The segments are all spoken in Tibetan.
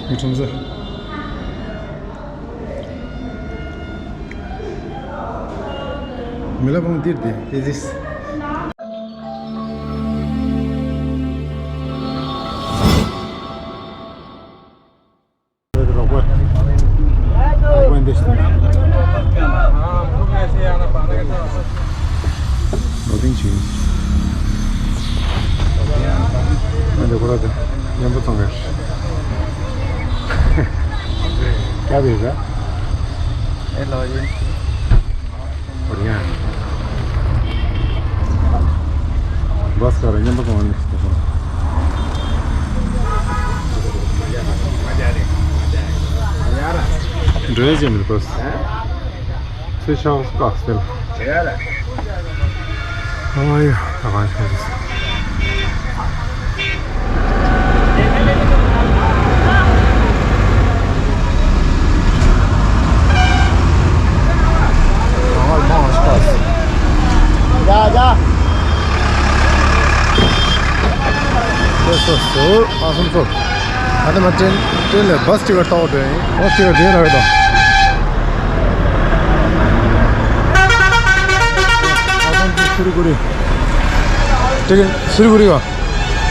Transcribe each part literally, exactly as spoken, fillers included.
ཁྲོམ་ས། མི་ལ་བོང་འདིར་དེ་དེ་དེ། རོགས་པ། རོགས་པ་འདི་ཞིག་ལོ་ཏིང་ཆུ། ཨ་འདི་ཁོ་ར་དེ་མཉམ་པོ་ཚང་ག་སྐྱ་བའི་ར། ཨེ་ལོ་ཡིན། བྷ་སི་ཁ་ར་མཉམ་པོ་གང་ནས་འགྲོ་ཡ་ཅན་མི་བྷ་སི། ཚེ་ཤ་བ་སྐག་སེལ། ཨ་ཡ་ད་གང་ཤ་ཟིག་ཨ་སམ་སོལ། ཨ་ནི་མ་ཏྲེན་ཏྲེན་ལ་བྷ་སི་ཊི་ཀེ་ཊི་ལྟ་བ་འདྲ་ཡིན། བྷ་སི་ཊི་ཀེ་ཊི་དེ་ལ་ཡོད་དོ། ཨ་སམ་སོལ་སི་ལི་གུ་རི། ཏྲེན་སི་ལི་གུ་རི་ག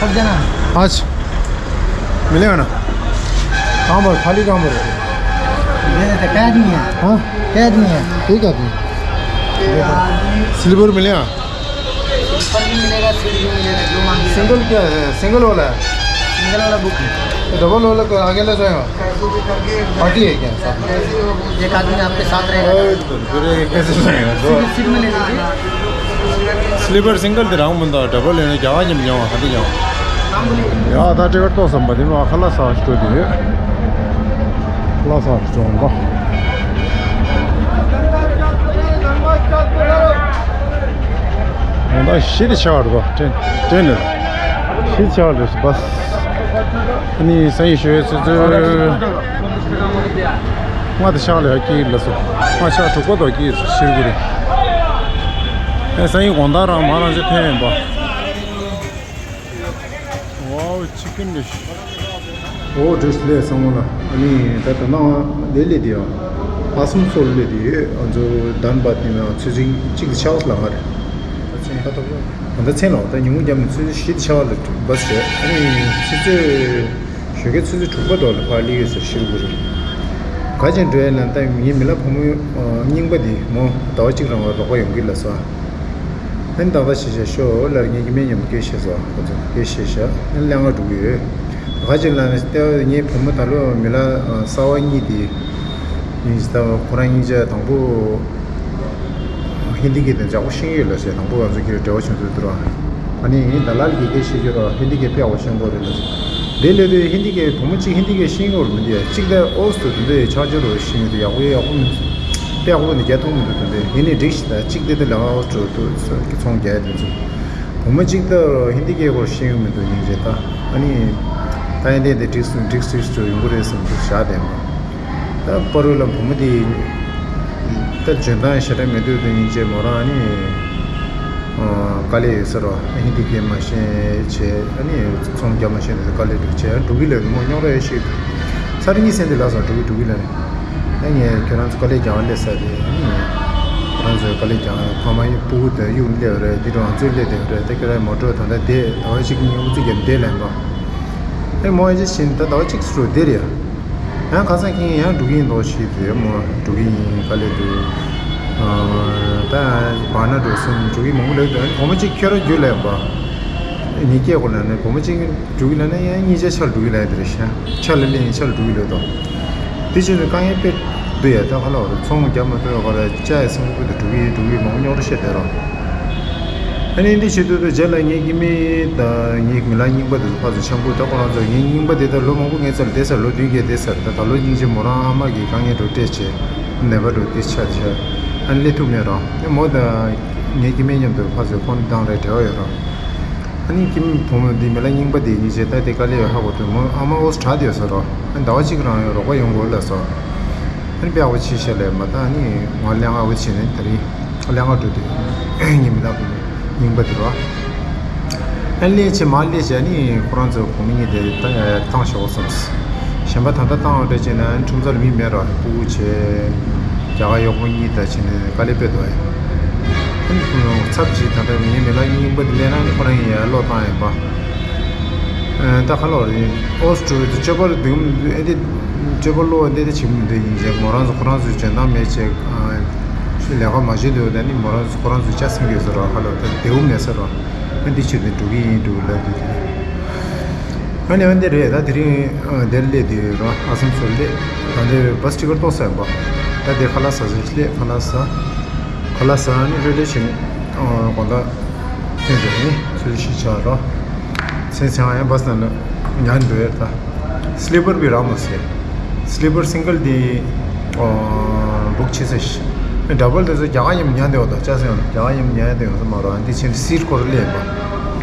सब जना। आज मिलेगा ना? कहाँ पर, खाली कहाँ पर है? मेरे तो कैद नहीं है। हाँ? कैद नहीं है। ठीक है, ठीक। स्लीपर मिलेगा? स्लीपर भी मिलेगा, सीट भी मिलेगा, जो मांगिए। सिंगल क्या है? सिंगल वाला है? सिंगल वाला बुक है। डबल वाला को आगे ले जाएगा? कैसे भी करके पार्टी है क्या साथ में? कैसे भी हो, एक आदमी आपके साथ रहेगा। ओए, तो फिर ये कैसे जाएगा? दो सीट, सीट में ले लीजिए। स्लीपर सिंगल དེ་རང་མི་འདུག་ཌབ་བལ་ལེན་ན་རྒྱ་གར་ཉམས་ཀྱང་ཧ་དེ་ཀྱང་། ཡ་ད་ཏི་ཀེ་ཊི་ཏོག་ཙམ་པ་དེ་མ་ཁ་ལག་ཟ་བ་ཞིག་འགྲོ་དེ་ཡོད། ཁ་ལག་ཟ་བ་ཞིག་འགྲོ་འོང་པ། ད་ཤི་དེ་ཆགས་རེད་པ། ཏྲེན་ཏྲེན་ནས་ཤི་ཆགས་རེད་པ། ཨ་ནི་སང་ཉིན་ཞོལ་ཚོད་ཚོད། ང་དེ་ཤག་ལ་ཡ་སྐྱིད་ལ་སོ། ང་ཤག་དྲུག་པ་དོ་སྐྱིད་ཤིར་གུ་རེད། ཨེ་སང་ཉིན་དགོང་དག་རང་མ་རང་ཚོ་ཕན་ཡིན་པ། ཝའོ་ཆི་ཀིན་ལེ་ཤི། ཨོ་འདྲེ་ལས་སང་ངོ་ལ་ཨ་ནི་ད་ད་ནང་ལས་ལས་དེ་ཡ། ཨ་སམ་སོལ་ལས་དེ་ཡོད། ཨ་ཚོ་དཱན་བད་ནི་མ་ཚོད་ཚིག་གཅིག་ཆགས་ལ་ང་རེད། ད་ཚན་ད་ད་ད་ཚན་ལ་ད་ཉིན་གུང་རྒྱབ་ནས་ཚོད་ཚིག་བཞི་དེ་ཆགས་ལ་བ་སི་རེད། ཨ་ནི་ཆུ་ཚོད། ཞོགས་ཀའི་ཆུ་ཚོད་དྲུག་པ་དོག་ལ་ཕར་སླེབས་ཡོད་ཟེར་ཤི་རུ་གུ་རུ། ག་ཅན་འགྲོ་ཡ་ན་ད་ངའི་མི་ལ་བུ་མོ་རྙིང་པ་འདི་མོ་ཟླ་བ་གཅིག་རིང་ལ་རོགས་པ་ཡོང་གི་ལ་སོ། ཨ་ནི་ཏག་ཏག་བྱས་བྱས་ཤོག་ལར་ངའི་སྐྱེ་དམན་མཉམ་དུ་སྐད་བཤད་སོ། ཁོ་ཚོ་སྐད་བཤད་བྱས་ཨ་ནི་གླེང་ག་འགྲོ་གི་ཡོད། ག་ཅན་ལ་ནི་ལྟ་བ་ངའི་བུ་མོ་ད་ལོ་མི་ལ་གསར་བ་གཉིས་དེ། ཡིན་ཞིག་ད་ཁོ་རང་གཉིས་ཆ་དང་པོ། ཧིན་དི་སྐད་དེ་ཇག་པོ་ཤེས་ཡོད་ལ་ཟེར་དང་པོ་ང་ཚོ་ཁྱེད་འབྲེལ་བ་བྱུང་ཚུལ་དུ་ར། ཨ་ནི་ངས་ད་ལ་ལ་གི་སྐད་ཤེས་ཀྱི་ར་ཧིན་དི་སྐད་དཔེ་ཡག་པོ་ཤེས་གོ་རེད་ལ་ཟེར། དེ་ལས་དུས་ཧིན་དི་སྐད་བུ་མོ་གཅིག་ཧིན་དི་སྐད་ཤེས་ཡོད་མི་འདུག་ཡ། གཅིག་ད་ཨོ་སུ་དུ་འདི་ཆག་ཆོ་རོ་ཤེས་ཡོད་དུ་ཡག་པོ་ཡག་པོ་མི་འདུག་དཔེ་ཡག་པོ་འདི་རྒྱ་ཐུང་མི་འདུག་དུ་འདི་ཡིན་ནི་འགྲིག་ཤི་ད་གཅིག་དེ་དུ་ལ་ཨོ་སུ་དུ་ཚོང་རྒྱག་ཡ་དུ་ཚོ། བུ་མོ་གཅིག་ད་ཧིན་དི་སྐད་སྐོར་ཤེས་ཡོད་མི་འདུག་ཡིན་རེད་ད། ཨ་ནི་ད་ཡིན་དེ་དེ་འགྲིག་སུ་འགྲིག་སུ་སུ་ཡོང་གི་རེད་བསམ་འདུག་བཞག་དེ་མ། ད་པ་རུ་ལ་བུ་མོ་དེ་ད་འཇོན་ཐང་ཞེ་དྲག་མེད་དུས་དེ་ཉིན་བྱས་མོ་རང་ནི་དཀའ་ལས་ཡོད་ས་རོ། ཧིན་དི་སྐད་མ་ཤེས་བྱས་ཨ་ནི་ཚོང་རྒྱག་མ་ཤེས་དུས་དཀའ་ལས་འགྲོ་བྱས་འགྲོ་གི་ལས་མོ་རྙོག་དྲ་ཡོད་ཤེས་ས་རི་གཉིས་སེན་དེ་ལ་སོང་འགྲོ་གི་འགྲོ་གི་ལས་ཨ་ངས་ཁྱོད་རང་ཚོ་དཀའ་ལས་རྒྱག་པ་ལས་ས་དེ་ཨ་ནི་ཁྱོད་རང་ཚོས་དཀའ་ལས་རྒྱག་ཕ་མ་ཡི་སྤུ་གུ་དེ་གཡུག་སླེབས་རེད། འདི་རུ་ང་ཚོས་སླེབས་བསྡད་རེད། ད་ཁྱོད་རང་མོ་ཊ་ད་ལྟ་བསྡད་ཟླ་བ་གཅིག་གཉིས་ཨུ་ཚུགས་རྒྱབ་བསྡད་ལས་འགྲོ། ཨེ་མོ་ཨེ་ཅི་བྱིན་ད་ཟླ་བ་གཅིག་སུ་དེར་ཡ། ཡང་ཁ་སང་ཁྱེད་ཡང་འགྲོ་གི་ཡིན་མདོག་ཞིག་དེ་མོ་འགྲོ་གི་ཡིན་ག་ལེ་དུ། ད་བར་ན་འགྲོ་སོང་འགྲོ་གི་མང་པོ་ལེགས་དུ་གོང་མ་གཅིག་ཁྱོད་ར་རྒྱུ་ལས་པ། ཉི་སྐྱེ་གོ་ལ་ནི་གོང་མ་གཅིག་འགྲོ་གི་ལ་ནི་ཡང་གཉིས་ཆ་ཆར་འགྲོ་གི་ལ་དེར་ཤ་ཆར་ལ་ལེན་ཆར་འགྲོ་གི་ལོ་དོ། དེ་བྱས་ནས་དཀའ་ངལ་དཔེ་འདུག་ཡ། ད་ག་ལ་བ་རེད། ཚོང་རྒྱབ་མ་ཐུབ་ཡ་ག་རེ་ལྕགས་ཡ་སེམས་ཁུར་དུ་འགྲོ་གི་ཡིན་འགྲོ་གི་ཡིན་མང་པོ་རྙོག་དྲ་བཤད་བསྡད་རོགས། ཨ་ནི་འདི་བྱེད་དུས་དུ་རྗེས་ལ་ངའི་སྐྱེ་དམན་དང་ངའི་མི་ལ་རྙིང་པ་དེ་ཚོ་ཕར་ཚུར་འཆམ་པོ་ད་ཁོ་རང་ཚོ་ངའི་རྙིང་པ་དེ་ད་ལོ་མང་པོ་ངའི་རྩ་ལ་བསྡད་ས་ལོ་བདུན་བརྒྱད་བསྡད་ས་རེད། ད་ད་ལོ་སྙིང་རྗེ་མོ་རང་ཨ་མ་གི་དཀའ་ངལ་འགྲོ་སྤྲད་བྱས་ནད་པ་འགྲོ་དེ་ཆ་དེ་ཆ་ཨ་ནི་སླེབས་ཐུབ་མེད་རོགས། ཨ་ནི་མོ་དང་ངའི་སྐྱེ་དམན་མཉམ་དུ་ཕར་ཚུར་ཕོན་བཏང་རེད་འབྲེལ་བ་ཡོད་རོགས། ཨ་ནི་ཁྱིམ་བུ་མོ་འདི་མི་ལ་རྙིང་པ་འདི་གཉིས་བྱས་ད་དེ་དཀའ་ལས་ཡོད་ཧ་གོ་དུས་མོ་ཨ་མ་ཨོ་སི་དྲག་དེ་ཡོད་ས་རོ། ཨ་ནི་ཟླ་བ་གཅིག་རང་ཡོད་རོགས་པ་ཡོང་དགོས་ལ་སོ། ཨ་ནི་དཔེ་ཡག་པོ་བྱས་ཤག་ལས་མ་ད་ཨ་ནི་ང་ལས་ང་བུ་བྱས་ནས་ད་རིང་ལས་ང་འགྲོ་དུས་ངའི་མི་ལ་བུ་མོ་རྙིང་པ་འདི་རོ། ཨ་ནི་ལས་བྱས་མ་ལས་བྱས་ཨ་ནི་ཁོ་རང་ཚོ་བུ་མོ་གཉིས་དེ་ད་ཡ་ཡ་ཐང་ཤོག་བསམས། གཞན་པ་ད་ལྟ་བཏང་བ་འདྲ་བྱས་ན་ཁྲོམ་ས་ལ་མི་མེད་ར། སྤུ་གུ་བྱས། རྒྱ་གར་གཡོག་པོ་གཉིས་དང་བྱས་ནས་དཀའ་ལས་དཔེ་འདུག་ཨེ། ཚབ་ཅིག་ད་ལྟ་ངའི་མི་ལ་རྙིང་པ་འདི་ལེན་ན་ནི་ཁོ་རང་ཡིན་ཡ་བློ་བཏང་ཡིན་པ། ད་ཁ་ལོ་རེད། ཨོ་སི་ཀྲུ་ད་སྤྱོད་པ་རེད་འདུག་ཨེ་འདི། སྤྱོད་པ་བློ་འདི་འདི་བྱེད་མི་འདུག་ཡིན་ཅེ་མོ་རང་ཚོ་ཁོ་རང་ཚོའི་འཇོན་ཐང་མེད་ཅེ། ལས་ཀ་མ་བྱེད་འདུག་ད་ནི་མོ་རང་ཚོ་ཁོ་རང་ཚོའི་ཅག་སེང་གེ་ཟེར་བ་ཁ་ལོ་ད་བདེའུ་མེད་ཟེར་བ། ཨེ་འདི་ཕྱིར་འདི་འགྲོ་གི་ཡིན་འགྲོ་ལབ་འདུག་ཨ་ནི་ཨ་འདི་རེད། ད་དེ་རིང་འདིར་སླེབས་དུས་ར་ཨ་སམ་སོར་སླེབས། ད་འདི་བ་སི་ཊི་ཀེ་ཊི་ཏོག་ཙམ་ཡིན་པ། ད་འདི་ཁ་ལག་ཟ་ཟིན་སླེབས། ཁ་ལག་ཟ། ཁ་ལག་ཟ་ནི་རེ་རེ་བྱས་ནས་དགོང་དག་ཐོན་འགྲོ་ནི་ཚོད་ཤི་ཆགས་ར། སེམས་སེམས་ཡང་བ་སི་ནང་ལ་ཉལ་འགྲོ་ཡ་ད། སི་ལི་པར་བི་རག་མ་སོང་། སི་ལི་པར་སིང་གལ་དེ་བུག་བྱེད་ས་ཤི། ཌ་བལ་དེ་ཚོ་རྒྱ་གར་ཡམ་ཉལ་འདོད་བ་དང་ཅག་སེང་རྒྱ་གར་ཡམ་ཉལ་འདོད་ཡོང་ས་མ་རེད། འདི་ཕྱིན་སིར་སྐོར་ལས་པ།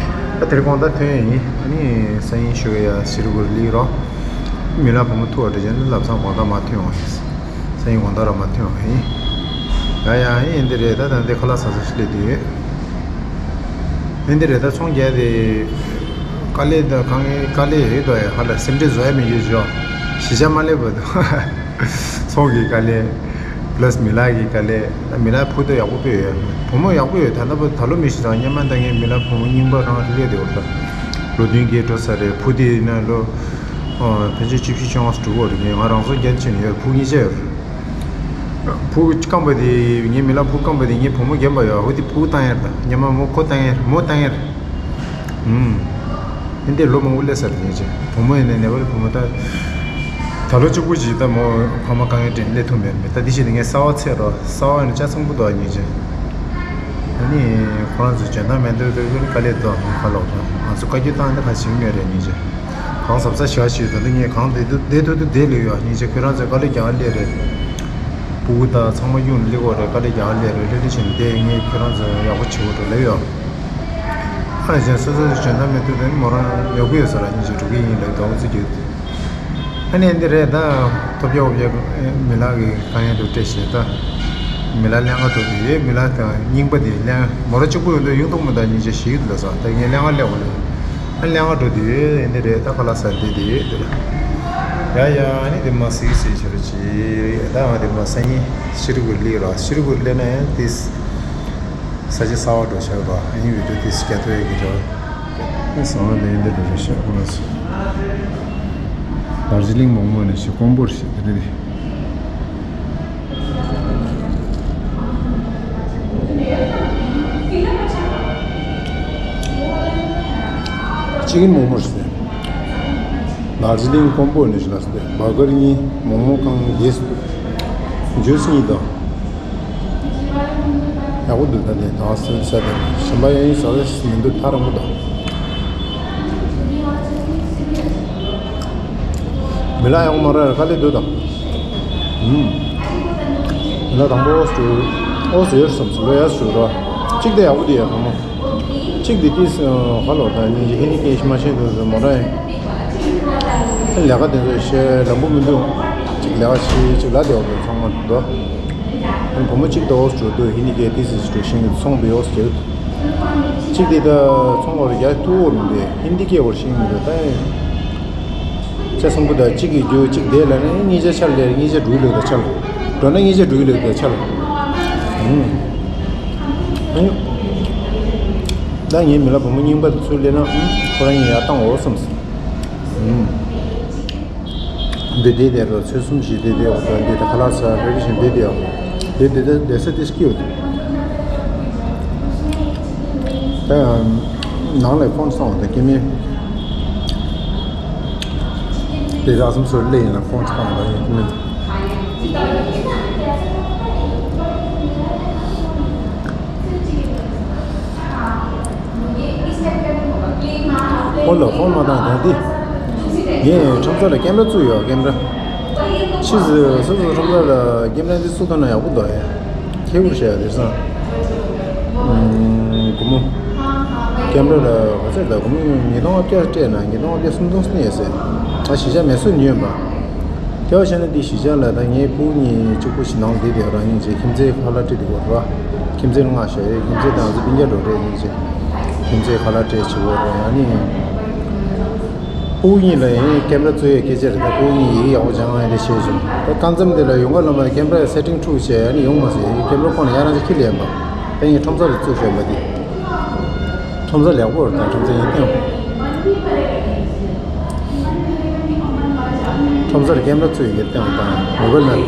ད་དེར་དགོང་དག་ཐོན་ཡིན། ཨ་ནི་ས་ཡིན་ཞུ་གི་ཡ་སིར་སྐོར་ལི་རོ། མི་ལ་བུ་མོ་ཐུག་བ་འདྲ་བྱས་ན་ལབ་སང་དགོང་དག་མ་ཐོན་ཡོང་ཡིན། ས་ཡིན་དགོང་དག་ར་མ་ཐོན་ཡོང་ཡིན། ཡ་ཡ་ཡིན་འདི་རེད། ད་ད་འདི་ཁ་ལག་ཟ་ས་ཤི་ལས་དུས། ཨེ་འདི་རེད། ད་ཚོང་རྒྱག་དེ་དཀའ་ལས་ད་གང་དཀའ་ལས་ཡོད་དོ་ཡ། ཧ་ལ་སེམས་ཁྲལ་བཟོ་ཡ་མི་ཡོད་ཅོ། གཞིས་ཆགས་མ་སླེབས་པ་དང་ཚོང་གི་དཀའ་ལས། པ་ལ་སི་མི་ལག་གི་དཀའ་ལས། ད་མི་ལག་བུ་ད་ཡག་པོ་དཔེ་ཡོད་ཡ། བུ་མོ་ཡག་པོ་ཡོད། ད་ལྟ་བུ་ད་ལོ་མི་ཤི་ཙང་སྔོན་མ་ད་ངའི་མི་ལག་བུ་མོ་རྙིང་པ་རང་སླེབས་དེ་བར་ད་ལོ་བདུན་བརྒྱད་འགྲོ་ས་རེད། བུ་དེ་ཡིན་ན་ལོ་ཕལ་ཆེར་བཅུ་བཞི་བཅོ་ལྔ་འགྲོ་གི་རེད། ངས་ང་རང་ཚོ་རྒྱན་ཆེ་ནས་ཡོད། བུ་གཉིས་ཆ་ཡོད་རེད། བུ་རྐང་པ་དེ་ངའི་མི་ལ་བུ་རྐང་པ་དེ་ངའི་བུ་མོ་རྒན་པ་ཡོད། འོ་དེ་བུ་བཏང་ཡར་དང་ཉི་མ་མོ་ཁོ་བཏང་ཡར་མོ་བཏང་ཡར། ཨུམ། ཨེ་འདི་ལོ་མང་པོ་སླེབས་ས་རེད་ཡིན་ཅེ། བུ་མོ་ཡིན་ནའི་ནེ་པ་ལི་བུ་མོ་ད། ད་ལོ་གཅིག་པུ་ཅིག་ད་མོ་ཕ་མ་དཀའ་ངལ་དྲན་སླེབས་ཐུབ་མེད་མེད། ད་འདི་ཞིག་ནི་ངས་གསར་བ་ཚེ་རོ་གསར་བ་ཡིན་ན་ཅག་ཚང་པོ་འདུག་ཡིན་ཅེ། ཨ་ནི་ཁོ་རང་ཚོ་འཇོན་ཐང་མེད་འདོད་འདོད་ཀྱི་དཀའ་ལས་འདུག་ཁ་ལོག་ད་ང་ཚོ་བཀའ་བཀྱོན་བཏང་ནས་ཁ་ཞིག་མེད་རེད་ཡིན་ཅེ། གང་ཟབ་ས་བཞག་ཞིག་ད་ལྟ་ངས་གང་བདེ་ཐུབ་བདེ་ཐུབ་ཐུབ་བདེ་ལེ་ཡོད་ཡིན་ཅེ། ཁྱོད་རང་ཚོ་དཀའ་ལས་རྒྱག་ལེ་རེད། སྤུ་གུ་དང་ཚང་མ་གཡུག་ནས་སླེབས་ཡོད་རེད། དཀའ་ལས་རྒྱག་ལེ་རེད། ལྷོད་ལྷོད་བྱས་ནས་བསྡད། ངས་ཁྱོད་རང་ཚོ་ཡག་པོ་བྱེད་དགོས་འགྲོ་ལེ་ཡོད། ཨ་ནི་གཞན་སོ་སོའི་འཇོན་ཐང་མེད་དུས་དེ་མོ་རང་ཡག་པོ་ཡོད་ས་ར་ཡིན་ཅེ་འགྲོ་གི་ཡིན་ལབ་འདུག་ཨོ་ཙི་རྒྱུ། ཨ་ནི་འདི་རེད་ད། ཐོབ་རྒྱག་འོབ་རྒྱག་མི་ལག་གི་དཀའ་ངལ་དུ་སྤྲད་བྱས་ད། མི་ལག་ལེན་ག་འགྲོ་དུས་ཡོད། མི་ལག་དང་རྙིང་པ་དེ་ལེན་མོ་ར་གཅིག་པུ་ཡོད་དུས་ཡུང་ཐུང་མོ་དང་གཉིས་ཆ་ཞིག་ཡོད་ལ་ས་ད་ངས་ལེན་ག་སླེབས་འོ་ལེ། ཨ་ལེན་ག་འགྲོ་དུས་ཡོད་འདི་རེད་ད། ཁ་ལག་ཟ་འདི་དེ་ཡོད་འདི་རེད། ཡ་ཡ་ཨ་ནི་དེ་མ་སི་སི་ཆེ་རུ་ཅི་ད་ང་དེ་མ་ས་ཡིན་ཤི་རུ་གུ་ལི་ར་ཤི་རུ་གུ་ལེན་ན་ཡང་དེ། ས་ཆ་གསར་པ་འགྲོ་བྱ་བ་ཨ་ནི་བི་ཌིའོ་དེ་སྐྱ་ཐོ་ཡི་གི་འགྲོ། ཨེ་སང་ལ་ལེན་འདི་འགྲོ་རེ་ཤ་ཁོ་ན་སི། དར་ཇི་ལིང་མོག་མོག་ནས་ཤི་ཀོང་པོར་ཤི་དེ་རེད། ཅི་གི་མོག་མོག་ཤི་དེ། དར་ཇི་ལིང་ཀོང་པོར་ནས་ཤི་ལ་སི་དེ་བར་གར་གཉིས་མོག་མོག་ཁང་གི་ཇུས་གཉིས་དང་། ཡག་པོ་འདུག་ད་དེ་ད་ཟེར་ཟེར་དེ་གཞན་པ་ཡང་ཡིན་ཟ་རེ་མི་འདུག་ཐག་རིང་པོ་འདུག་མི་ལ་ཡག་པོ་མ་རེད། དཀའ་ལས་འདུག་ད། ཨུམ། མི་ལ་དང་པོ་ཨོ་ཟེར་སོམ་སོམ་ལོ་ཡ་ཟུར་རོ། གཅིག་དེ་ཡག་པོ་འདུག་ཡ་གང་མོ། གཅིག་དེ་ཏིས་ཧ་ལོ་ད་ཉིན་གྱི་ཧི་ནི་སྐད་ཤི་མ་ཤེས་འདུག་ཟེར་མོ་ར་ཡིན། ལས་ཀ་དེ་ཚོ་ཤེས་ལམ་པོ་མི་འདུག་གཅིག་ལས་ཀ་ཤེས་གཅིག་ལ་དེ་འོག་ཏུ་ཚང་མ་འདུག་བུ་མོ་གཅིག་ཏུ་འོག་འགྲོ་དུས་ཧི་ནི་སྐད་ཏི་སི་འགྲོ་ཤིང་ཚོང་པའི་འོག་འགྲོ། གཅིག་དེ་ད་ཚོང་བར་རྒྱ་ཐུ་འོག་མི་འདུག་ཧིན་དི་སྐད་འོག་ཤིང་མི་འདུག་ད་ཡིན། ཅེས་གསུང་གི་འདུག་གཅིག་གིས་རྒྱུ་གཅིག་དེ་ལ་ནི་གཉིས་ཆ་ཆ་ལ་ལེར་གཉིས་ཆ་འགྲོ་གི་ལོས་ད་ཆ་ལ། འགྲོ་ན་གཉིས་ཆ་འགྲོ་གི་ལོས་ད་ཆ་ལ། ཨུམ། ཨུམ། ད་ངའི་མི་ལ་བུ་མོ་རྙིང་པ་དེ་ཚུར་སླེབས་ན་ཨུམ་ཁོ་རང་གཉིས་ཡར་བཏང་འོ་བསམ་སོང་། ཨུམ། འདི་དེ་དེ་རུ་ཚོད་གསུམ་བཞི་དེ་དེ་འོ་ད་འདི་ད་ཁ་ལག་ཟ་རེ་བཞིན་དེ་དེ་འོ། དེ་དེ་དེ་དེ་ས་དེ་སྐྱིད་འོ། ད་ནང་ལ་ཁོང་སོང་ད་སྐྱེ་དམན། དེ་ར་སུམ་སོར་ལེ་ཡིན་ན་ཁོང་སོང་ད་ཡིན་ནི། ཨོ་ལ་ཧོ་མ་དང་ད་འདི། ངས་ཁྲོམ་ས་ལ་ཀེམ་ར་བཙུགས་ཡོད་ཀེམ་ར། ཕྱིས་སུ་སོ་སོ་ཁྲོམ་ས་ལ་ཀེམ་ར་འདི་བཙུགས་ཐུབ་ན་ཡག་པོ་འདུག་ཨེ། ཁྱེད་བུར་བཤད་ཡ་དེ་སང་། ཨུམ། སྒོར་མོ། ཀེམ་ར་ལ་ག་ཚད་ད་སྒོར་མོ་ཉིས་སྟོང་ལྔ་བརྒྱ་སྤྲད་ན་ཉིས་སྟོང་ལྔ་བརྒྱ་སུམ་སྟོང་སྟེར་ཡ་ཟེར། ཨ་གཞིས་ཆགས་མེ་སོར་ཉོས་པ། དེ་བ་བྱས་ན་འདི་གཞིས་ཆགས་ལ་ད་ངའི་སྤུ་གུ་གཉིས་གཅིག་པུ་ཞིག་ནང་བསྡད་དེ་རང་ཉིད་ཀྱི་ཁྱིམ་མཚེས་ཁ་ལག་སྤྲད་དེ་བོར་བ། ཁྱིམ་མཚེས་ལ་མངགས་བཞག་ཡོད། ཁྱིམ་མཚེས་དང་ང་ཚོ་སྤུན་ཀྱག་འགྲོ་གྲས་ཉིད་ཀྱི་ཁྱིམ་མཚེས་ཁ་ལག་སྤྲད་བྱེད་བོར་བ་ཡང་ནི། ཕྲུ་གུ་གཉིས་ལ་ཡང་ཀེམ་ར་བཙུགས་ཡས་སྐད་ཆ་རེད། ད་ཕྲུ་གུ་གཉིས་ཡིག་ཡག་པོ་སྦྱང་ཡས་དེ་ཤེས་བྱུང་། ད་རྐང་མཚམས་དེ་ལ་ཡོང་ག་ལ་མ་ཀེམ་ར་སེ་ཊིང་འཁྲུག་བྱས་ཨ་ནི་ཡོང་མ་སྲིད། ཀེམ་ར་ཁོང་ལ་ཡང་རང་ཅག་ཁྱི་ལེན་པ། ད་ངས་ཁྲོམ་ས་ལ་བཙུགས་བཞག་པ་དེ། ཁྲོམ་ས་ལེགས་པོ་རེད། ད་ཁྲོམ་ས་ཡིན་སྟེང་། ཁྲོམ་སར་ཀེམ་ར་བཙུགས་ཡོད་སྟེང་དང་མོ་བལ་ནང་།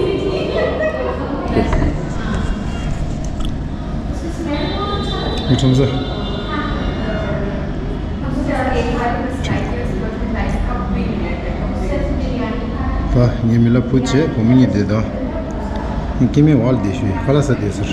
ཁྲོམ་ས། ད་ངའི་མི་ལ་བུ་བྱས་བུ་མོ་གཉིས་བསྡད་དང་། སྐྱེ་དམན་བར་ལ་བསྡད་ཤུལ་ཁ་ལག་ཟ་བསྡད་ཟེར།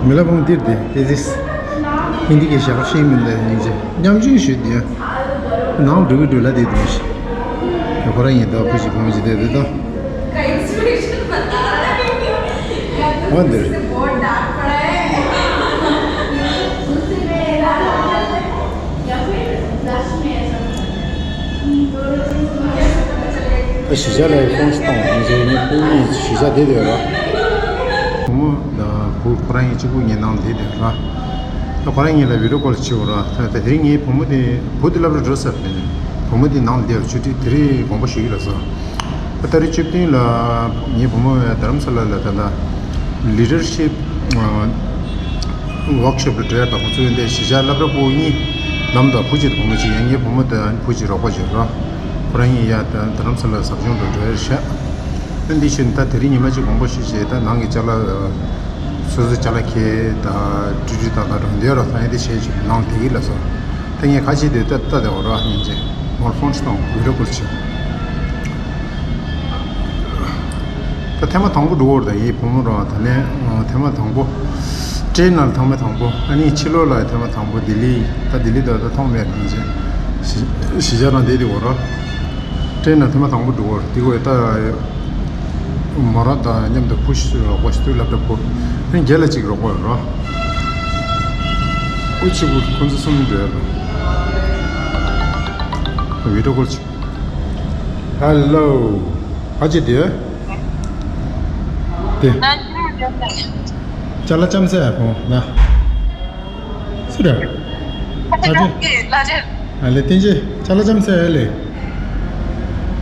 མི་ལ་བུ་མོ་འདིར་བསྡད་དེ་ཟིག་ཧིན་དི་གི་ཞག་ཤེས་མི་འདུག་སྙིང་རྗེ། མཉམ་ཞུགས་ཞུས་ཏེ། ནང་འགྲོ་གི་འགྲོ་ལ་དེ་དུས་ཤི། ཁོ་རང་ཡིན་ད་བུ་ཞིག་བུ་མོ་ཞིག་དེ་དེ་དང་། འོ་འདིར། ད་གཞིས་ཆགས་ལ་ཁོང་ཞིག་བཏང་བ་ཡིན་ཟེར་ནས་སྐུ་ཉིད་གཞིས་ཆགས་དེ་དེ་ར། བུ་མོ་དང་བུ་ཁོ་རང་གཉིས་གཅིག་པུ་ངའི་ནང་དེ་དེ་ར། ད་ཁོ་རང་གཉིས་ལ་བི་ཌི་ཡོ་ཀོལ་བྱེད་འོ་ར། ད་དེ་རིང་ངའི་བུ་མོ་དེ་བུ་དེ་སློབ་གྲྭ་འགྲོ་ས་རེད། བུ་མོ་དེ་ནང་ལ་བསྡད་ཆུ་ཊི་དེ་རིང་དགོངས་པ་ཞུ་གི་ལ་སོ། ད་ད་རེས་བཅུ་བདུན་ལ་ངའི་བུ་མོ་རྡ་རམ་ས་ལ་ལ་ད་ལྟ་ལི་ཌར་ཤིབ་ཝོག་ཤོབ་ལ་འགྲོ་ཡ་དང་ཁོ་ཚོ་ཡོན་ཏན་གཞིས་ཆགས་སློབ་གྲྭ་ཕྲུ་གུ་གཉིས་ལམ་དང་བུ་གཅིག་དང་བུ་མོ་གཅིག་ཡང་ངའི་བུ་མོ་དང་བུ་གཅིག་རོགས་པ་བྱོས་རོགས། ཁོ་རང་གཉིས་ཡ་ད་རྡ་རམ་ས་ལ་ཟབ་སྦྱོང་དུ་འགྲོ་ཡ་ཤག་ཨ་འདི་ཕྱིན་ད་དེ་རིང་ཉི་མ་གཅིག་དགོངས་པ་ཞུས་བྱས་ད་ནང་གི་ཅ་ལག་སོ་སོའི་ཅ་ལག་ཁྱེར་ད་ཀྲི་ཀྲི་ད་ད་འགྲོ་འདོད་རོགས་ད་ཡ་འདི་བྱས་བྱས་ནང་དེ་གི་ལ་སོ། ད་ངས་ཁ་ཕྱེ་དེ་ད་ལྟ་དེ་འོ་ར་སྙིང་རྗེ། མོར་ཕོན་ཊི་དང་བི་ཌི་ཡོ་ཀོལ་བྱེད། ད་ཐེངས་མ་དང་པོ་འགྲོ་བར་ད་ཡིན་བུ་མོ་རང་ད་ལན་ཐེངས་མ་དང་པོ། ཊེན་ནང་ཐེངས་མ་དང་པོ་ཨ་ནི་ཕྱི་ལོགས་ལ་ཐེངས་མ་དང་པོ་ལྡི་ལི། ད་ལྡི་ལི་ད་ད་མཐོང་མེད་རེད་ཅེ། གཞིས་ཆགས་རང་བསྡད་དེ་འོ་ར། ཊེན་ནང་ཐེངས་མ་དང་པོ་འགྲོ་བར་དེ་གོ་ད། མོ་རང་དང་མཉམ་དུ་བུ་ཞིག་རོགས་པ་ཞིག་ཏུ་སློབ་གྲྭ་བུ། ཨ་ནི་རྒན་ལ་གཅིག་རོགས་པ་ར། ཨུ་ཆི་བུ་ཁོ་ཚོ་གསུམ་འགྲོ་ཡ་ར། བི་ཌི་ཡོ་ཀོལ་བྱེད། ཧེ་ལོ། ཨ་ཅེ་དེ། དེ། ཅ་ལག་ལྕམ་སྲས་ཨ་ཁོང་ན། སུ་རེད། ཨ་ཅེ། ཨ་ལེ་བསྟན་ཅེ་ཅ་ལག་ལྕམ་སྲས་ཨ་ལེ།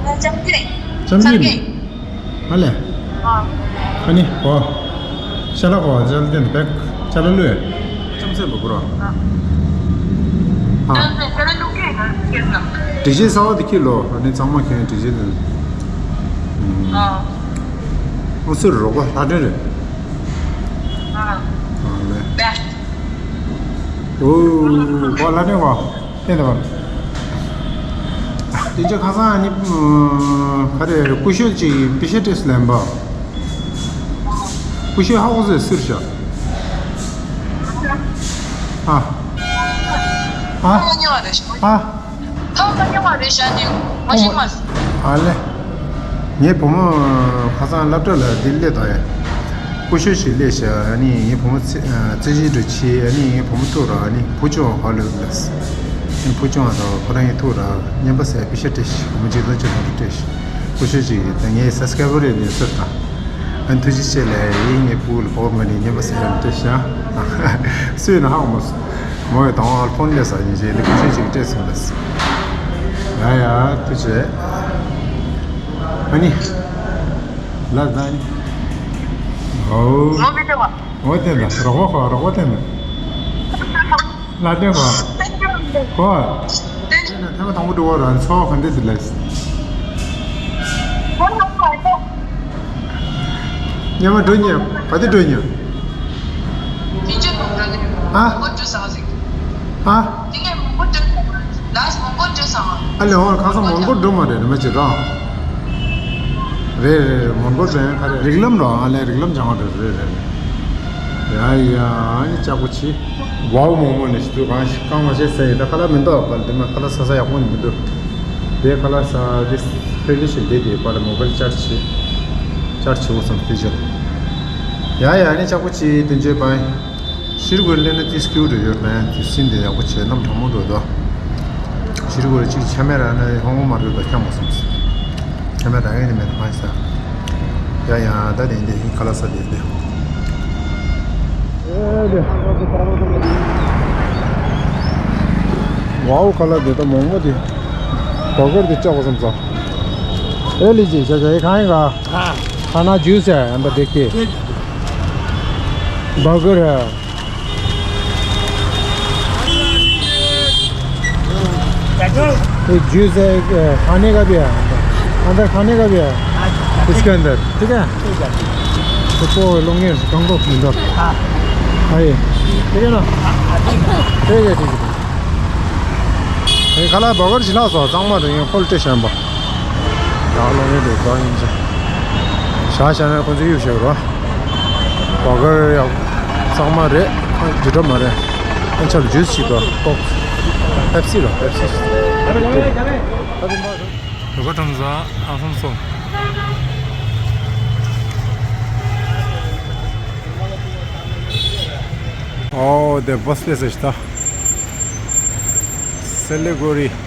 ལྕམ་སྲས། ཨ་ལེ། ཨ་ནི་གོ། ཤ་ལ་གོ་ཅ་ལ་བསྟན་བེག་ཅ་ལ་ལུས། ལྕམ་སྲས་ལོ་བུ་ར། ཨ། སྒྲིག་ཆས་གསར་བ་དེ་ཁྱེར་ལོ། ཨ་ནི་གཙང་མ་ཁྱེར་སྒྲིག་ཆས་དེ། ཨ། ཨོ་སུ་རོགས་པ་ལྷ་སྒྲོན་རེད། ཨ་ལེ། ཨོ་གོ་ལྷ་སྒྲོན་གོ། བསྟན་བསྟན་པ། དེ་ཚོ་ཁ་སང་ནི་ག་རེ་སྐུ་ཞབས་ཅིག་པི་ཤ་ཊེ་སི་ལེན་པ། སྐུ་ཞབས་ཧ་གོ་ཟེར་སུར་ཤ། ཨ། ཨ། ཨ། ཨ་ལེ། ངའི་བུ་མོ་ཁ་སང་སློབ་གྲྭ་ལ་འདི་སླེབས་དང་ཡ། སྐུ་ཞབས་ཤིག་སླེབས་ཤག་ཨ་ནི་ངའི་བུ་མོ་རྩེ་རྩེ་གཞི་འགྲོ་ཆེ་ཨ་ནི་ངའི་བུ་མོ་ཐུག་ར་ཨ་ནི་བུ་ཆུང་ཧ་ལོ་ལ། ཨ་ནི་བུ་ཆུང་ཧ་ལོ་ཁོ་རང་ཡི་ཐུག་ར་རྔན་པ་ཟས་པི་ཤ་སྤྲད་ཤག་བུ་མོ་གཅིག་དང་གཅིག་དང་སྤྲད་ཤག་སྐུ་ཞབས་ཤིག་ད་ངའི་སབ་སི་ཀ་རའེ་བར་ཡིན་ནས་ཚུར་དང་། ཨ་ནི་ཐུགས་རྗེ་ཆེ་ལ་ཡིན་ངའི་བུ་ལ་ཕོག་མ་ནི་རྔན་པ་ཟས་ཡང་སྤྲད་ཤག་སུས་ན་ཧ་གོ་མ་སོང་། མོ་ཡི་དང་ཨལ་ཕོན་ལེ་ས་ཡིན་ཞེས་ལེ་སྐུ་ཞབས་ཅིག་སྤྲད་སོང་ལ། ཡ་ཡ་ཐུགས་རྗེ་ཆེ། ཨ་ནི། ལ་ཟ་ནི། ཨོ། ངོ་མི་བདེ་བ། ངོ་བདེ་ན་རོགས་པ་ཁོ་རོགས་པ་བདེ་ན། ལ་བདེ་བ། ཁོ། ཐེངས་མ་དང་པོ་འགྲོ་བ་རང་ཚོ་ག་འདྲ་ཟེར་ལ། སྙན་མ་འགྲོ་ཉེ་ག་དེ་འགྲོ་ཉེ། ཨ། ཨ། ཨ་ལེ་ཧོ་ཁ་སང་མོན་གྷོ་འགྲོ་མ་རེད་རེ་མ་ཅི་རང་། རེད་རེད་རེད་མོན་གྷོ་འགྲོ་ཡང་ག་རེ་རིགས་ལམ་རོ་ཨ་ལེ་རིགས་ལམ་སྦྱང་བ་རེད་རེད་རེད། ཡ་ཡ་ཨ་ནི་ལྕགས་པོ་ཆེ། ཝའོ་མོག་མོག་ནས་ཞིག་ཏུ་གང་ཞིག་རྐང་མ་ཤེས་ཟེར་ཡིན་ད་ཁ་ལག་མི་འདུག་པ་འདི་མ་ཁ་ལག་ས་ས་ཡག་པོ་མི་འདུག་དེ་ཁ་ལག་ས་འདི་ཕེ་ལི་ཤིན་དེ་དེ་པར་མོ་བལ་ཅར་ཆི་ཅར་ཆི་འོ་སམ་ཕི་ཇར། ཡ་ཡ་ནི་ལྕགས་པོ་ཆེ་དུ་འཇོད་པ་ཤིར་གོར་ལེ་ན་ཏི་སྐྱུ་རུ་ཡོད་པ་ཡང་དུ་སིན་དེ་ཡག་པོ་ཆེ་རྣམ་གྲང་མོ་འགྲོ་དོ། ཤིར་གོར་ཅིག་ཆ་མེད་ར་ན་ཧོང་མ་རུ་དོ་ཁྱམ་འོ་སམ་སི། མེད་རང་ཡོད་ནི་མེད་མ་ཤེས། ཡ་ཡ་ད་དེ་འདི་ཁ་ལག་ཟ་དེ་འདི། ཝའོ་ཁ་ལག་དེ་ད་མོག་མོག་དེ། བར་གར་དེ་བཅག་པ་བསམ་ས། ཨེ་ལི་ཇི་ཇ་ཇ་ཨེ་ཁ་ཡིན་ག་ཁ་ན་ཇུས་ཨེ་ཨན་ད་དེ་ཀེ། བར་གར་ཨེ། ये जूस है, अ, खाने का भी है अंदर। अंदर खाने का भी है। इसके अंदर, ठीक है? ठीक है, ठीक है। तो को लोग ये गंगो खिंदो। हाँ। हाँ, ये। ठीक है ना? हाँ, हाँ, ठीक है। ठीक है, ठीक है। ये खाला बगर जिला सो, चांगमा तो ये पोलिटिशियन बा। ཡང་ལོ་ངེས་དེ་གང་ཡིན་ཅི། ཞག་ཞག་ནས་ཁོང་ཚོ་གཡུག་བཞག་རོ། བ་གར་ཡང་གཙང་མ་རེད། ཨ་ཇི་འདྲ་མ་རེད། ཨ་ཆར་ཇུས་ཞིག་དང་ཀོག་པེབ་སི་རོ་པེབ་སི། བ་གར་ཁྲོམ་ས་ཨ་ཧོམ་སོང་། ཨོ་དེ་བོ་སི་ལེ་སི་ཤི་ད། སེ་ལི་གུ་རི།